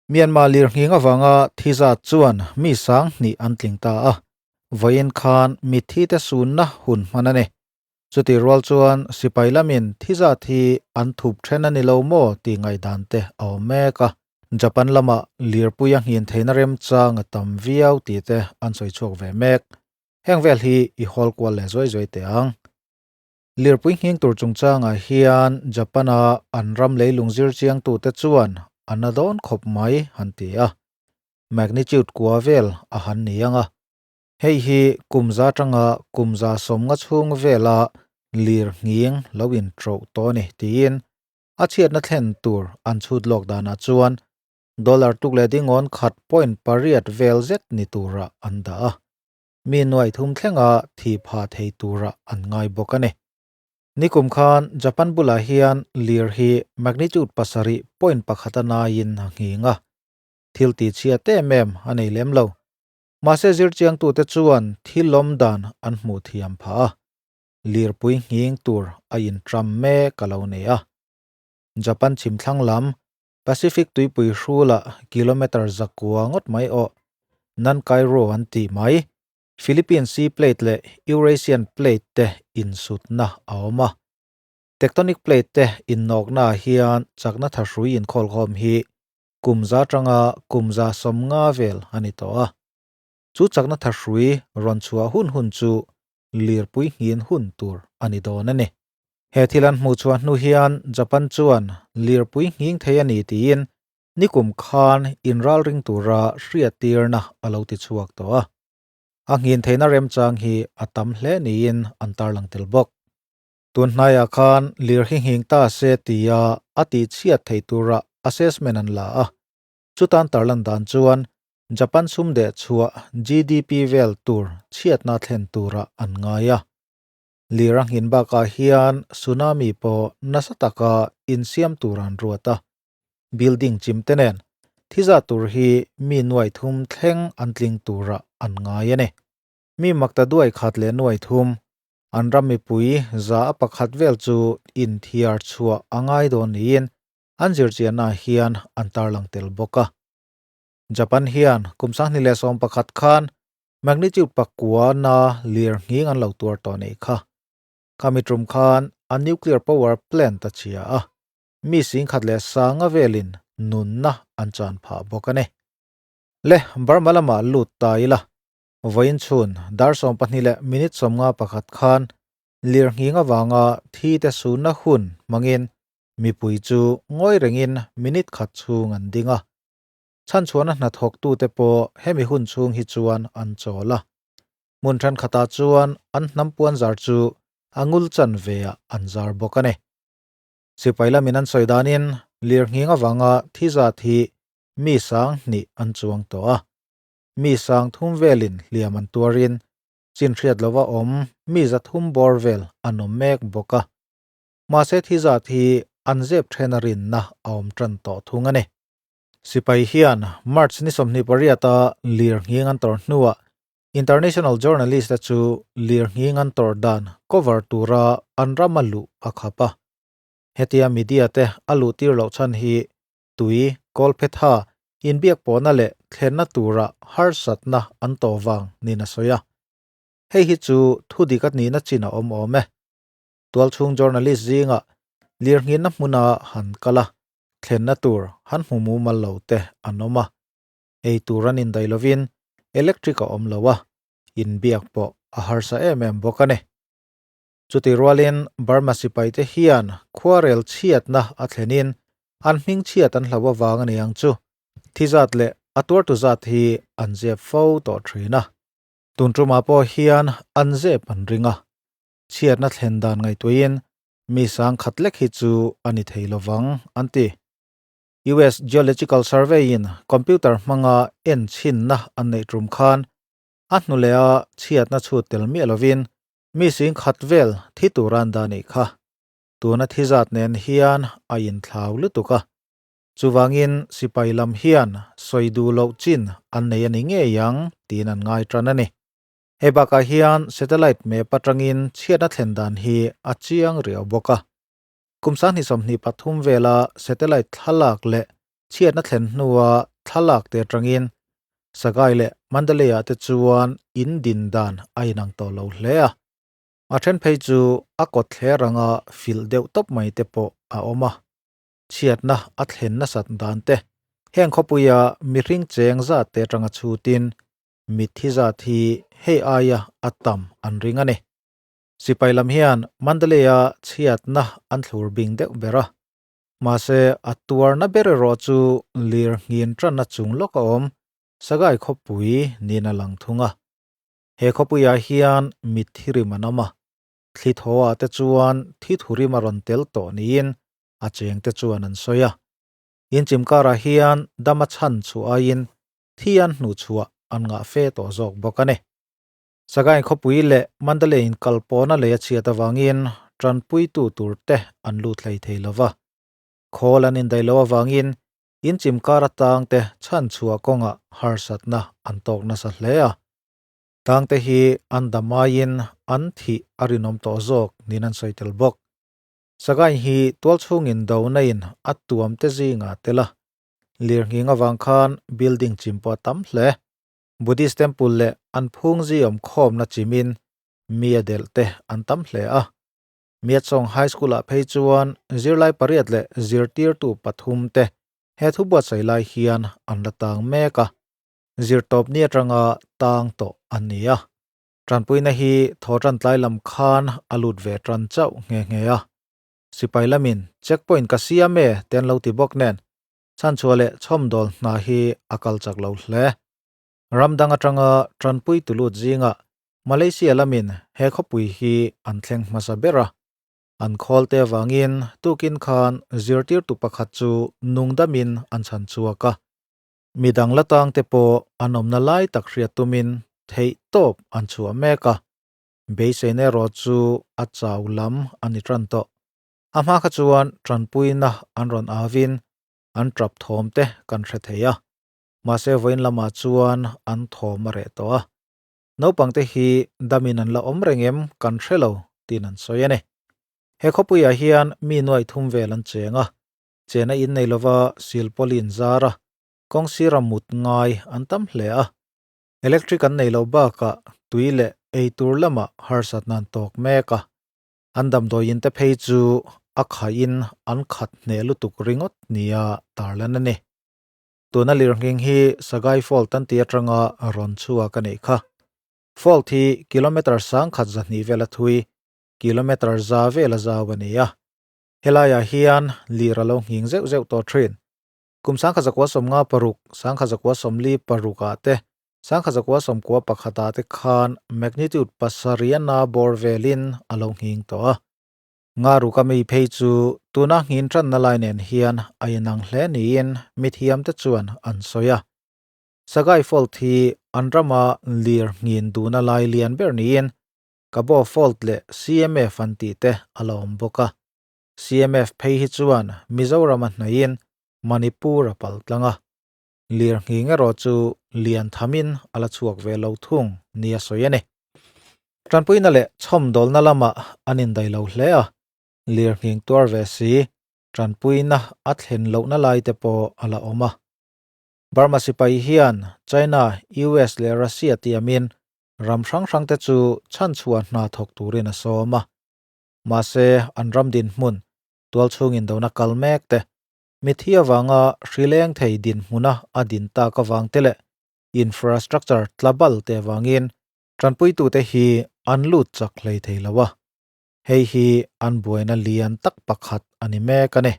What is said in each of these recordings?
Myanmar lirnghing avanga thi zat chuan mi sang hnih an tling ta a, vawiin khan mitthi te sunna hun hman a ni. Chutih rual chuan sipai lamin thi zat hi an thup then a ni lo maw tih ngaihdan te a awm mek a. Japan lamah lirpui a nghin theihna remchang a tam viau tih te an sawi chhuak ve mek. Heng vel hi i hawl kual leh zuai zuai teh ang. Lirpui nghing tur chungchangah hian Japan-a an ram leilung zir chiangtute chuan a na dawn khawp mai han ti a, magnitude kua vel a han ni ang a. Hei hi kum za atanga kum 150 chhung vela lir nghing lo inṭoh tawh a ni tiin a chhiatna thlen tur an chhut lawk danah chuan dollar tuk leh dingawn khat point pariat vel zet ni turah an dah a. Mi nuai thum thlenga thi pha thei tura an ngai bawk a ni. Nikum khan Japan bulah hian lir hi magnitude pasarih point pakhat a naiin a nghing a, thil ti chhia em em a nei lem lo. Mahse zirchiangtute chuan thil lawm dan an hmuh thiam phah a, lirpui nghing tur a intram mek a lo nei a. Japan chhimthlang lam Pacific tuipui hrulah kilometre zakua ngawt mai aw, Nankai Ro an tih mai, Philippine Sea Plate leh Eurasian Plate te insutna a awm a. Tectonic Plate te innawknaah hian chakna thahrui inkhawlkhawm hi kum za atanga kum 150 vel a ni tawh a. Chu chakna thahrui rawn chhuah hun hun chu lirpui nghin hun tur a ni dawn a ni. He thil an hmuh chhuah hnu hian Japan chuan lirpui nghing thei a ni tiin nikum khan inralring tura hriattirna a lo ti chhuak tawh a. A nghin theihna remchang hi a tam hle niin an tarlang tel bawk. Tun hnaiah khan lir hi nghing ta se tia a tihchhiat theih tura assessment an la a. Chutan tarlan dan chuan Japan sum deh chhuah GDP vel tur chhiatna thlen tura an ngai a. Lir a nghin bakah hian tsunami pawh nasa taka insiam tur an ruat a, building chim te nen thi zat tur hi mi nuai thum thleng an tling turah an ngai a ni. Mi makta duai khat leh nuai thum, an ram mipui za a pakhat vel chu inthiar chhuah a ngai dawn niin an zirchiannaah hian an tarlang tel bawk a. Japan hian kum 2011 khan Magnitude pakua na lir nghing an lo tuar tawh neih kha. Khami tum khan a nuclear power plant a chhia a, mi singkhat leh sanga velin nunna an chan phah bawk a ni. Le, Burma lamah lut ta ila, vawiin chhun dar 12 leh minute 51 khan lir nghing avanga thi te sunna hun hmangin mipui chu ngawi rengin minute khat chhung an ding a. Chhanchhuahna hnathawktute pawh hemi hun chhung hi chuan an chawl a. Hmun thenkhatah chuan an hnam puan zar chu a ngul chan veah an zar bawk a ni. Sipai lamin an sawi danin lirnghing avanga thi zat hi mi sang hnih an chuang tawh a. Mi sang thum velin hliam an tuarin chin hriat lova awm mi za thum bawr vel an awm mek bawk a. Mahse thi zat hi an zep then a rinna a awm tan tawh thung a ni. Sipai hian March ni 28 a lir nghing an tawrh hnuah international journalist te chu lir nghing an tawrh dan cover tura an ram a luh a khap a. Hetia media te a luh tir loh chhan hi tui, kawlphetha, inbiak pawhna leh thlenna tura harsatna an tawh vang niin a sawi a. Hei hi chu thu dik a nihna chin a awm awm e. Tualchhung journalist zingah lir nghinna hmuna han kal a, thlenna tur han hmu mumal lo te an awm a, ei tur an indaih lovin electric a awm lo a, inbiak pawh a harsa em em bawk a ni. Chutih rualin Burma sipaite hian khuarel chhiatna a thlenin an hming chhiat an hloh avang a ni ang chu, thi zat leh a tuartu zat hi an zep fo tawh thin a. Tun tumah pawh hian an zep an ring a, chhiatna thlen dan ngaihtuahin Mi sang khat lek hi chu a ni thei lovang, an ti. US Geological Survey-in computer hmanga en chhinna an neih tum khan a hnu leha chhiatna chhut tel miah lovin mi sing khat vel thi tura an dah nih kha. Tuna thi zat nen hian a inthlau lutuk a. Chuvangin sipai lam hian sawi duh loh chin an nei a ni ngei ang tiin an ngai tan a ni. Hei bakah hian satellite map atangin chhiatna thlen dan hi a chiang riau bawk a. Kum 2023 vela satellite thlalak leh chhiatna thlen hnua thlalak te atangin Sagaing leh Mandalay-ah te chuan in din dan a inang tawh lo hle a. A then phei chu a kawt thler anga filh deuh tawp mai te pawh a awm a. Chhiatna a thlen nasat dan te, heng khawpuia mihring cheng zat te atanga chhutin mitthi zat hi hei aia a tam an ring a ni. Sipai lam hian Mandalay-a chhiatna an thlur bing deuh ber a. Mahse, a tuarna ber erawh chu lir nghin tanna chung lawk a awm, Sagaing khawpui niin a lang thung a. He khawpuiah hian mitthi rim an awm a, thli thaw ah te chuan thi thu rim a rawn tel tawh niin a cheng te chuan an sawi a. Inchim karah hian dam a chhan chhuah aiin thi an hnuhchhuah an ngah fe tawh zawk bawk a ni. Sagaing khawpui leh Mandalay inkal pawna lei a chhiat avangin tanpuitu tur te an lut hlei thei lo va. Khawl an indaih loh avangin inchim kar atang te chhanchhuah kawngah harsatna an tawk nasa hle a. Tangte hi an dam aiin an thih a rinawm tawh zawk niin an sawi tel bawk. Sagaing hi tualchhung indona in a tuam te zingah a tel a. Lirnghing avang khan building chim pawh a tam hle. Buddhist temple leh an phung zi awm khawmna chimin mi a delh te an tam hle a. Miatsawng High School-ah phei chuan zirlai pariat leh zirtirtu pathum te he thu buatsaih lai hian an la tang mek a, zirtawp ni atanga tang tawh an ni a. Tanpuina hi thaw tan tlai lam khan a lut ve tan chauh nghe nghe a. Sipai lamin checkpoint ka siam e te an lo ti bawk nen Chhanchhuah leh chhawmdawl hna hi a kal chak lo hle. Ram dang atanga tanpui tulut zingah Malaysia lamin he khawpui hi an thleng hmasa ber a. An khawl te avangin tukin khan zirtirtu pakhat chu nungdamin an chhan chhuak a. Midang la tang te pawh an awmna lai tak hriat tumin theih tawp an chhuah mek a. Beiseina erawh chu a chau lam a ni tan tawh. A hma kha chuan tanpuina an rawn avin an tap thawm te kan hre thei a, mahse vawiin lamah chuan an thawm a reh tawh a. Naupang te hi damin an la awm reng em kan hre lo tiin an sawi a ni. He khawpuiah hian mi nuaih thum vel an cheng a, chena in nei lova silpawlin zar a, kawng sira mut ngai an tam hle a. Electric an nei loh bakah tui leh eitur lamah harsatna an tawk mek a. An damdawiin te phei chu a khaihin an khat hneh lutuk ringawt nia tarlan a ni. Tuna lirnghing hi Sagaing Fault an tih atanga rawn chhuak a nih kha. Fault hi kilometre sangkhat zahnih vela thui, kilometre za vela zau a ni a. Helaiah hian lir a lo nghing zeuh zeuh tawh thin. Kum 1956, 1946 ah te 1991 ah te khan magnitude pasarih-na bawr velin a lo nghing tawh a. Ngaruka mi phei chu tuna nghin tanna lai nen hian a inang hle niin mithiamte chuan an sawi a. Sagaing Fault hi an rama lir nghin duhna lai lian ber niin Kabo Fault leh CMF an tih te a la awm bawk a. CMF phei hi chuan Mizoram a hnaihin Manipur a pal tlang a. Lirnghing erawh chu lian thamin a la chhuak ve lo thung nia sawi a ni. Tanpuina leh chhawmdawlna lamah an indaih lo hle a, lirnghing tuar ve si, tanpuina a thlen lohna lai te pawh a la awm a. Burma sipai hian China, US leh Russia tiamin ram hrang hrangte chu chhanchhuah hna thawk turin a sawm a. Mahse, an ram dinhmun, tualchhung indona kal mek te, Mithi avanga hri leng thei dinhmuna a din tak avang te leh infrastructure tla bal te avangin tanpuitute hi an lut chak hlei thei lo a, hei hi an buaina lian tak pakhat a ni mek a ni.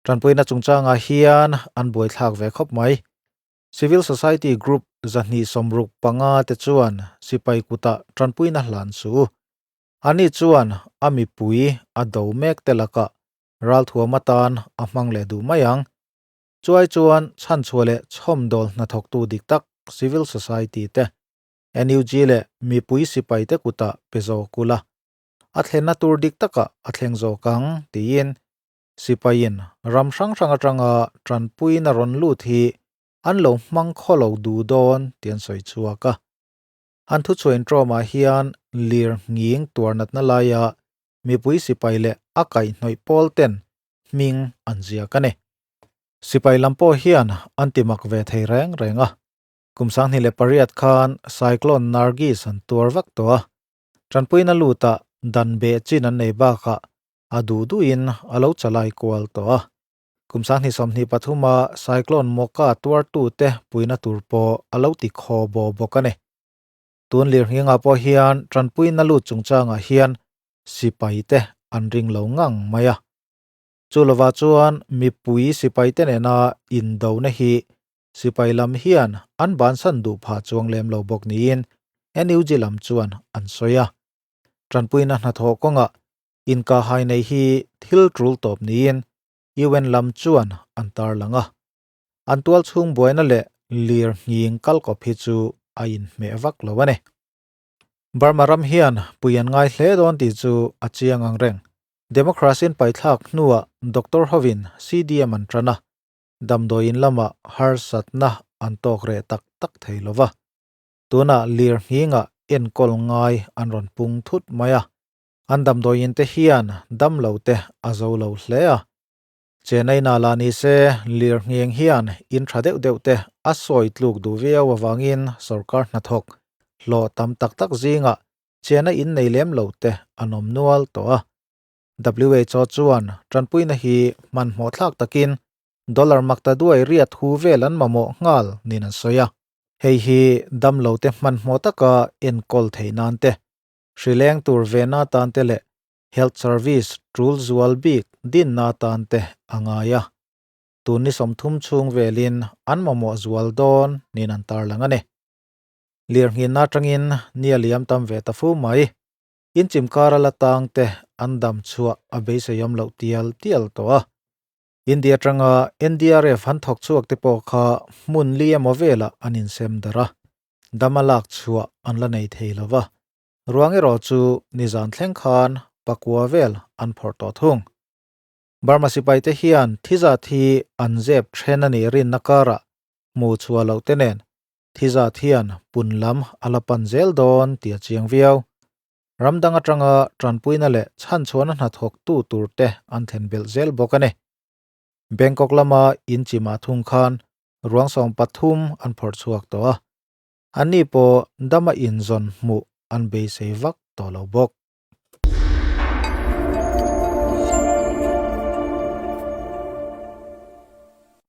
Tanpuina chungchangah hian an buaithlak ve khawp mai. Civil society group 265 te chuan sipai kutah tanpuina hlan suh u. Ani chuan a mipui a do mek te lakah Ralthuam atan a hmang leh duh mai ang. Chuai chuan chhanchhuah leh chhawmdawl hnathawktu dik tak civil society te, NUG leh mipui sipai te kutah pe zawk ula, a thlenna tur dik takah a thleng zawk ang tiin sipaiin ram hrang hrang atanga tanpuina rawn lut hi an lo hmang khaw lo duh dawn tih an sawi chhuak a. An thuchhuain ṭawmah hian lir nghing tuar natna laia mipui sipai leh a kaihhnawih pawl ten hming an ziak a ni. Sipai lam pawh hian an ti mak ve thei reng reng a. Kum 2008 khan Cyclone Nargis an tuar vak tawh a. Tanpuina lutah dan beh chin an nei bakah a duh duhin a lo chalai kual tawh a. Kum 2023 a Cyclone Mocha tuartute puina tur pawh a lo ti khaw baw bawk a ni. Tun lirnghingah pawh hian tanpuina lut chungchangah hian sipaite an ring lo ngang mai a. Chu lovah chuan mipui sipaite nena indona hi sipai lam hian an bansan duh phah chuang lem lo bawk niin NUG lam chuan an sawi a. Tanpuina hnathawh kawngah inkahhai nei hi thil tul tawp niin UN lam chuan an tarlang a. An tual chhung buaina leh lir nghing kalkawp hi chu a inhmeh vak lo a ni. Burma ram hian pui an ngai hle dawn tih chu a chiang ang reng. Democracy in paithlak hnuah doctor hovin CDM an tan a, damdawiin lamah harsatna an tawk reh tak tak thei lo va. Tunah lir nghingah enkawl ngai an rawn pung thut mai a, an damdawiin te hian damlo te a zo lo hle a. Chennai-na lah ni se lir nghing hian in tha deuh deuh te a sawi tluk duh viau avangin sorkar hnathawk hlawh tam tak tak zingah Chena in nei lem lo te an awm nual tawh a. WHO chuan tanpuina hi hmanhmawh thlak takin dollar makta duai riat hu vel an mamawh nghal niin an sawi a. Hei hi damlo te hmanhmawh taka enkawl theih nan te, hrileng tur vehna atan te leh health service tul zual bik dinna atan te a ngai a. Tun ni 30 chhung velin an mamawh zual dawn niin an tarlang a ni. Lirnghinna atangin ni a liam tam ve ta fu mai. Inchim kara la tang te an dam chhuah a beiseiawm loh tial tial tawh a. India atanga NDRF han thawk chhuak te pawh kha hmun li emaw velah an insem darh a. Dam a lak chhuah an la nei thei lo va. Ruang erawh chu nizan thleng khan pakua vel an phawrh tawh thung. Burma sipaite hian thizat hi an zep then a nih rinna karah hmuh chhuah loh te nen Thi zat hian pun lam a la pan zel dawn tih a chiang viau. Ram dang atanga tanpuina leh chhanchhuahna hnathawktu turte an thlen belh zel bawk a ni. Bangkok lama in chimah thung khan ruang 13 an phawrh chhuak tawh a, anni pawh dama inzawn hmuh an beisei vak tawh lo bawk.